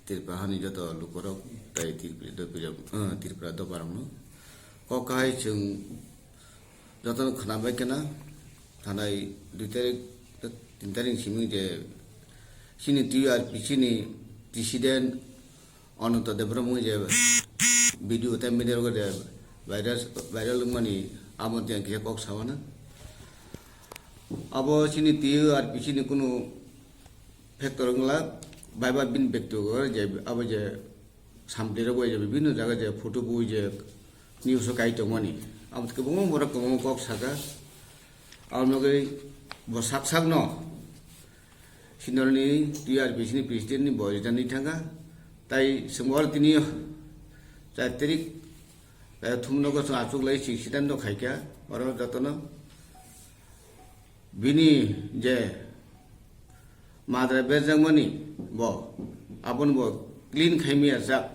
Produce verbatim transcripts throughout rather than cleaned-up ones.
Tripura hani joto lukurok tei Tripura dophirok, eh, Tripura dopharokno kok kahai chwng jotono khwnabai kheno thanai dui tarik, tin tarik simi je chini T R P C ni president Ananta Debbarma je video tei media rogo je viral, viral wngmani abo tei ang kisa kok sawana. Abo chini T R P C ni kunu factor wngla, baiba bini bektigoto je abo je samtwi rok bai je bibinno jaga je photo bui je news o kai tongmani. Abo kwbangma borok kwbangma kok saka. Abo nogwi bo sak sakno Sinarni T R P C ni president ni bo rijani thanga. Tai sengbo tini char tarik, eh, thumno go chwng achuk lai si sidan do khaikha, oro jotono bini je madra berjakmani bo, aboni bo clean khaimaya jak,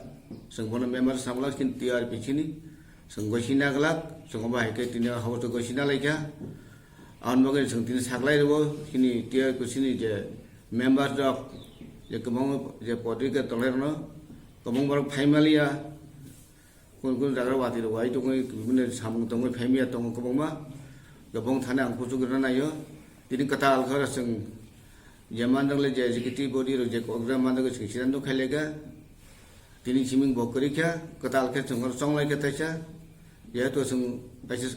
chwng bono member samlak sin T R P C ni, chwng gosina glak, chwng obo hai khe tini habo to gosina laikha, aboni bagwi chwng tini saklai rwo, chini T R P C ni je member rok, je kwbangma je podrika tonglai rwno, kwbang borok phaimaliya, Kun kun jaga watwi rok wai tongwi, bini samung tongwi phaimya tongo kwbangma. Kwbang thani ang kuchuk rwna naio. Tini kwtal khe chwng je manjakle je executive body rok je kok rwna manjakle chwng sidanto khaileka. Tini siming bo kwrwi kha, kwtal khe chwng oro chonglai kha taisa. Jehetu chwng kaisa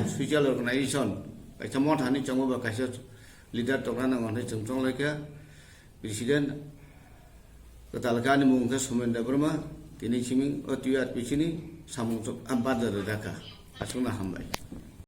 social organization, kaisa mothani chongma ba kaisa leader tongna nango hinwi chwng chonglai kha. President kwtal khe ani mung khe Somen Debbarma, tini simi o T R P C ni samung chok-, ah, badar rwjak kha. Aswkno hambai.